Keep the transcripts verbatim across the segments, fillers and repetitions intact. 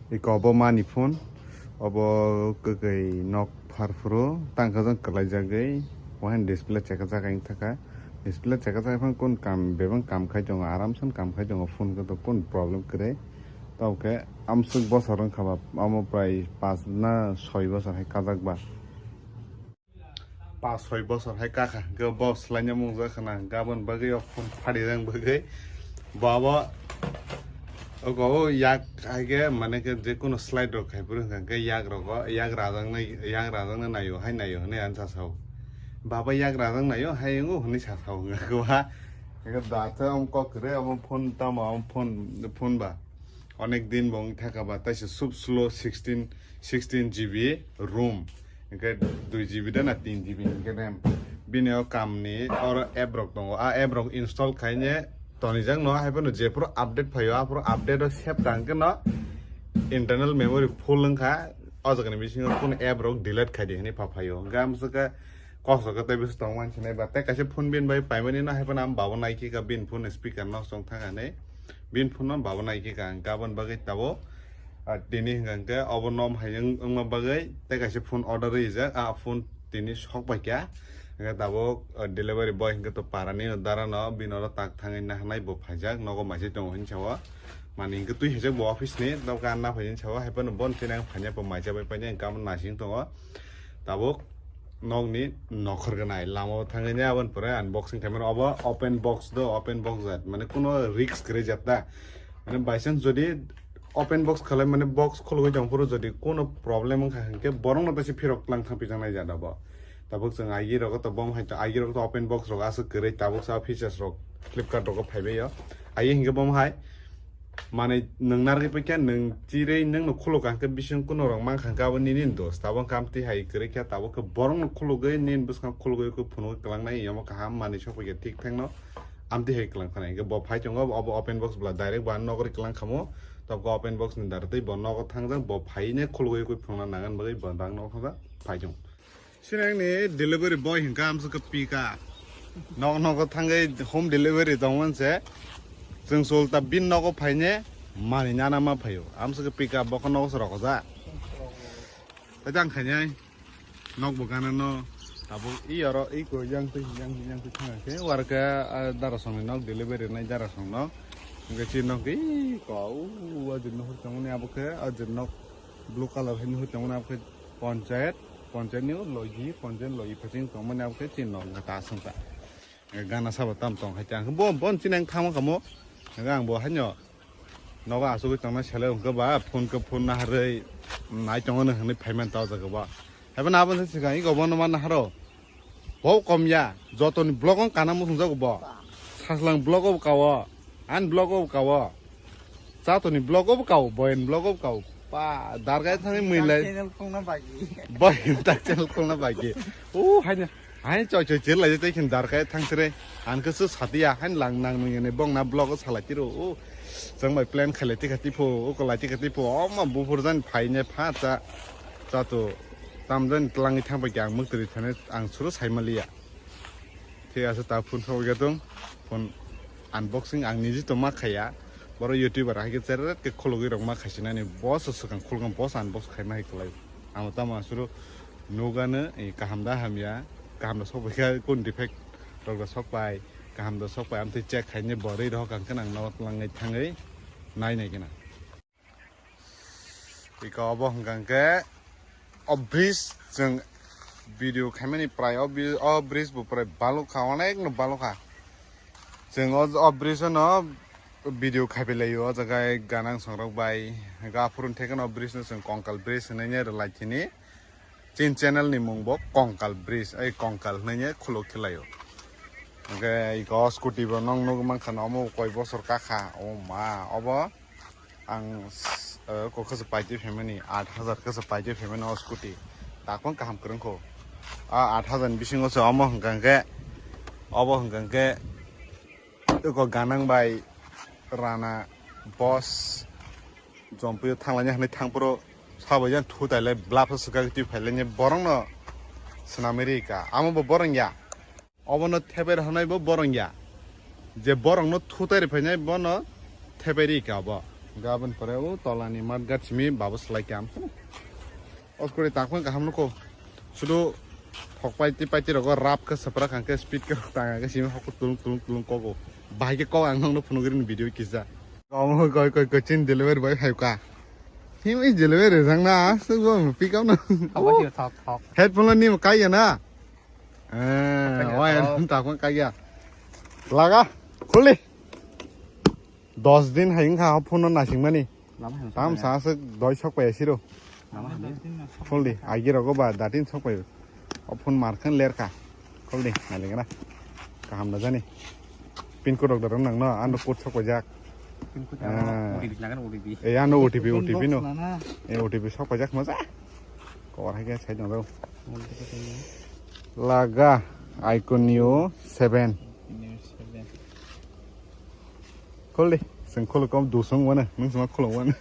Iko obo mani phone, obo kwkwi nok pharphuru tangkha jang kwlaijagwi, wahan display chekajak ang thaka. Display chekajak phang kun kam, bebang kam khai tongo, aramsan kam khai tongo, phone khe to kun problem kwrwi. Tawkhe amswk bosor wngkha ba, omo prai paanch na soi bosor hai kajak ba. Paanch soi bosor hai kakha, hwnkhe bo swlaina mungsa khna, gabon bagwi o phone phadi rang bagwi. Bo abo, ogo o yak hai khe, mane khe, je kuno slide rok khai phuru hwnkha khe yak rogo, yak rajaknai, yak rajakna naio, hai naio, hwnwi ang sa sao. Baba yak rajak naio, hai wngo, hwnwi sa sao, hwnkha khe ba. Hwnkhe da khe omo kok kwrwi, omo phone tamo, omo phone, phone ba. Onek din bo wng thaka ba, taisa sub slow sixteen, sixteen G B ROM. Hwnkhe dui G B da na tin G B hwnkhe RAM. Bini o kamni oro app rok tongo. A app rok install khaine tonijak no, hai phano jephuru update phaio, aphuru update o save tang khe no internal memory full wngkha. O jaga ni bisingo kunu app rok delete khai di hwnwi pha phaio. Hwnkhe amswkhe kosok khe tei bisingo tong mansinai ba. Tei kaisa phone bini bai paimani no, hai phano ang babo naikhe ka bini phone speaker no chong thang ani. Bini phone no babo naikhe ka ang gabon bagwi tabo. Ah, tini hwnkha hwnkhe obo nom hai wng-, wngma bagwi tei kaisa phone order rijak, ah, phone tini sok paikha. Hwnkhe tabuk, ah, delivery boy hwnkhe to parani no dara no bini oro tak thangwi nahanai bo phaijak, nogo maisai tongo hinwi sao. Mani hwnkhe twi haijak bo office ni, doka anna phaijak sao, hai phano bon tini ang phanya bo maisa bai painai hwnkhe amo nasing tongo. Tabuk nokni nokhor gwnai lama o thangwi aboni pore unboxing khaimani obo open box do, open box jat mane kuno risk kwrwi jat ta. Mane by chance jodi open box khalai mane box khulugwi tong phuru jodi kuno problem wngkha hinkhe borokno tei se phirok tlang thang pijaknai jat obo. Tabuk chwng aigi rogo to bom hai to aigi rogo to open box rok aswk kwrwi tabuk sa features rok Flipkart rogo phaibai o. Aigi hinkhe bom hai manwi nwng narwgwi paikha, nwng chirwi nwngno khuluk kha hwnkhe bising kuno rok mankha hwnkhe abo nini dos. Tabuk khe amtwi hai kwrwi kha, tabuk khe borokno khulugwi nini bwskang khulugwi khe phunugwi kwlangnai, iyamo kaham manwi sokphaikha thik thangno amtwi hai kwlang khanai. Hwnkhe bo phai tongo, obo open box bwla direct bo ano nogori kwlang khamo, tabuk open box ni dara tei bo nogo thangjak, bo phaine khulugwi khe phunukna nangan bagwi bo dang nogo thangjak phai tongo. Sini ang ni delivery boy hingka amswk khe pika. Nok nogo thangwi home delivery tongmani se. Chwng sulta bin nogo phaine mani nana ma phaio. Amswk khe pika bokha nogo se rokojak. Tei tang khainai nok bo gana no. Abo i oro i ko yang twi yang yang twi thang khe war khe, ah, dara songni nok delivery nai dara song nok. Hingke chi nok i ko u ajin nok tongmani abo khe ajin nok blue color hai nok tongmani abo khe. Ponchayat, ponchayat ni logi, ponchayat logi phating tongmani abo khe chini nok wngkha ta aswk ta. Gana sabo tam tong hai ta. Bo, bon chini ang thangma kamo. Ang bo haino nogo asugwi tongna sele wngkha ba, phone khe phone naharwi nai tongo no hwnwi phaiman ta o jaga ba. Haibo na abo se swkang iko bono ma naharo. Bo kom ya, jotoni vlog wng kana muchung jago bo. Saslang vlog o kao, an vlog o kao. Chatoni vlog o kao, boyen vlog o kao. Pa, dargai thangwi muilai. Channel khulna bagi. Boyen tak channel khulna bagi. O, haino, hai choi choi chir lai tei khin dargai thang sire. An khe su satia, hain lang nang nung yene bong na vlog o salai tiro. O, jang bai plan khailai tikha tipo, o kolai tikha tipo. O ma bufur jan phaine pha cha. Chato tamjani tlangwi thangbai khe ang mwktwrwi thani ang suru saimaliya. Thik ase ta phone sogwi tong. Phone unboxing ang niji to ma khaiya. Boro YouTuber hai khe cheret khe khulugwi rok ma khaisinani. Boss swkang khulgam boss unbox khaima hai kwlai. Ang tamo suru nugano, eh, kaham da hamya. Kaham da sokbai kha kun defect rok da sokbai. Kaham da sokbai amtwi check khaini borwi rok ang khe nang no tlangwi thangwi nai nai khe na. Iko obo hwnkha hwnkhe o bridge chwng video khaimani prai o bi-, o bridge bo prai balukha, onek no balukha. Chwng o, o bridge no video khaipai laio o jaga ganang songrok bai. Hwnkhe aphuru thekeno o bridge no chwng Kongkal bridge hwnwi rwlai thini. Chini channel ni mung bo Kongkal bridge, ei Kongkal hwnwi khuluk khe laio. Hwnkhe iko scooty bo nong nugwi mankha, omo koi bosor kakha, o ma, obo ang s-, eh, kokha se paitwi phaimani, aat hajar khe se paitwi phaimani o scooty. Dakphang kaham kwrwngkho. A aat hajar ni bisingo se omo hwnkha hwnkhe, obo hwnkha hwnkhe, iko ganang bai rana boss. Jompui o thanglaina hwnwi thangphuru sabo yang thu tailai blap se swkak twi phailai borokno swnamwi rika. Amo bo borong ya. Obono thepai rwnai bo borong ya. Je borokno thu tai rwphainai bono thepai rika obo. Gabon pore o tolani mat gat simi babo slai kam. Oskore takma kaham nuko. Sudu thok paiti paiti rogo rap ke sepra khangke speed ke tanga ke simi hokko tulung tulung tulung kogo. Bahai ke kok ang nokno phunugri ni video kisa. Komo koi koi koi chin delivery boy hai ka. Him is delivery jang na sugo pick up no. Thok thok thok. Headphone lo ni kai ya na. Eh, Thok ya, wai thok. Takma kai ya. Laga khuli. Dos din hai wngkha o phone no nasingmani. Lama hamsa Tam ya. Sa aswk doi sok pai siro. Lama hamsa. Khuldi, agi rogo ba datin sok pai. O phone mar khan ler kha. Khuldi, nai lengna. Kaham da jani. Pin code rok da rang nang no, ano code sok pai jak. Pin code Ah. ano O T P lagan O T P. Eh, ano O T P, Phone O T P box no. Nana. Eh, O T P sok pai jak maja. Kowar hai khe sai tong rw. Multi code no. Laga, Icon Neo seven. Neo seven. Khuldi, seng khuluk kom dusung wana, nung sema khuluk wana.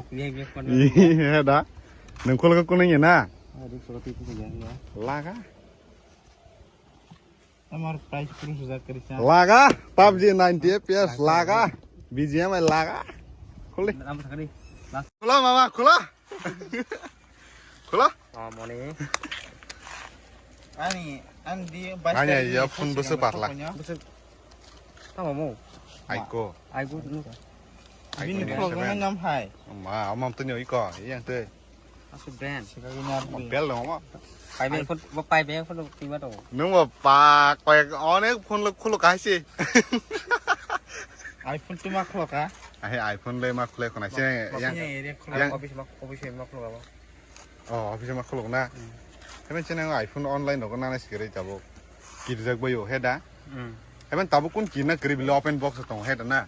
Iya, iya, kono. Iya, da. Nung khuluk ko nung ya na? Ah, dik soro tipu ya, ya. Laga. Amar price kuru sujar kari sa. Laga, pubg ninety F P S, laga. B G M I laga. Khuldi. Lam sakari. Last. Khula, mama, khula. Khula? Oh, moni. Ani, ani di Ani ya, phone bwswk parla. Bwswk. Tamo mo. Aiko. Aiko. Bini Aiko ni problem seven. Nam hai. Ma, amam tu nyoi ko, yang tu. Asu brand. Bel dong mo. Pai beng phone, pai beng phone tu ma dong. Nung mo pa, koi onek phone lo khulo kahai si. iPhone tu ma khulo ka? Ahe iPhone le ma khule khona se. Yang yang area khulo. Yang office ma, office ma khulo ba. Oh, office ma khuluk na. Hmm. Heben chene iPhone online rogo nana sikere tabuk. Kirjak bayo he da. Hmm. Heben tabuk kun kirna kiri bile open box tongo he da na.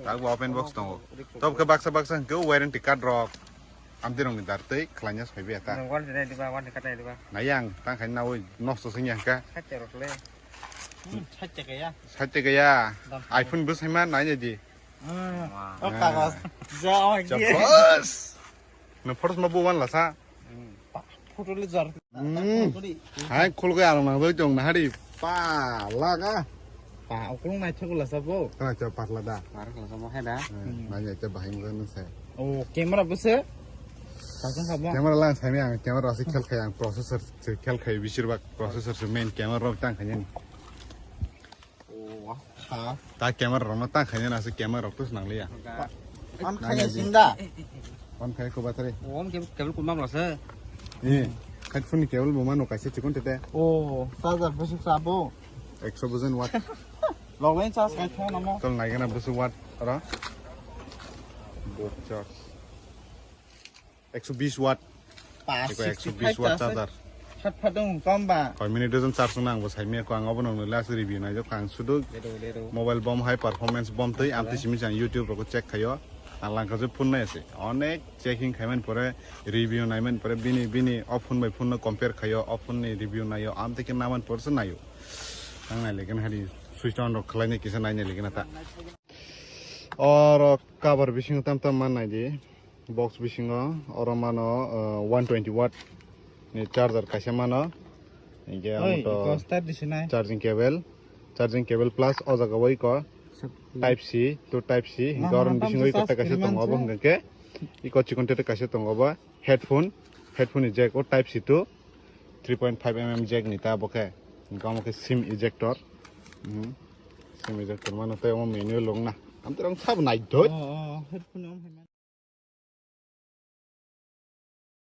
Tabuk open box tongo. Tabuk ke baksa baksa hingke warranty card rok. Amti rong ni dar tei khlanya saibe ta. Nang warranty nai diba, warranty card nai diba. Nayang tang khai na oi nosto sing yang ka. Khacha rok le. Hmm, khacha kaya. Khacha kaya. Dam. iPhone bus hai ma nai di. Hmm. Wah. Oh, kagas. Ja, oh, Jabos. Nang photos ma bo wan la sa. Photo le jar. Hmm. Hai khulgwi arong nang doi tong na hari. Pa laga. Pa okulung nai thok la sa bo. Kana cha patla da. Par la sa mo he da. Hmm. Nanya cha bahai mo nang sa. Oh, camera bo se. Pasang ka bo. Camera lang sai ang camera se khel khai ang processor se khel khai bisir bak processor se main camera rok tang khai ni. Oh, ha. Ta camera rok no tang khai ni na se camera rok tus nang liya. An khai sinda. On khai ko battery. Om ke cable kun mam la se. Ni, headphone ni cable bo mano kaisa chikon tete. Oh, charger bwswk sa bo. Ekso bwswk watt. Login charge khai thang namo. Tol nai gana bwswk watt ora. Board charge. Ekso bis watt. Eko ekso bis watt charger. Phat phat dong kom ba. Koi minute jon charge nang bo sai me ko ang obo nang last review nai jok ang sudu. Ledo, ledo. Mobile bom hai performance bom tei amtwi simi chang YouTube rok check khayo. Ang langkha je phone nai ase. Onek checking khaiman pore review naiman pore bini, bini o phone bai phone no compare khayo, o phone ni review nayo, amtwi khe naman pore se nayo. Ang nai legen hari switch on rok khlai nai kisa nai nai legen ta. Oro cover bisingo tam tam man nai di. Box bisingo oro mano, uh, one twenty watt ni charger kaisa mano. Hinkhe oi, amo to iko start di sinai. Charging cable, charging cable plus o jaga o iko type C to type C. Hinkhe oro bisingo iko ta kaisa tongo obo hinkhe iko chikon tete kaisa tongo obo headphone, headphone ni jack o type C to three point five M M jack ni ta bo khe. Hinkhe omo khe sim ejector. Mhm. Sim ejector mano tei omo manual rok na. Amtwi rok sabo nai doi. Oh, oh, headphone omo hai.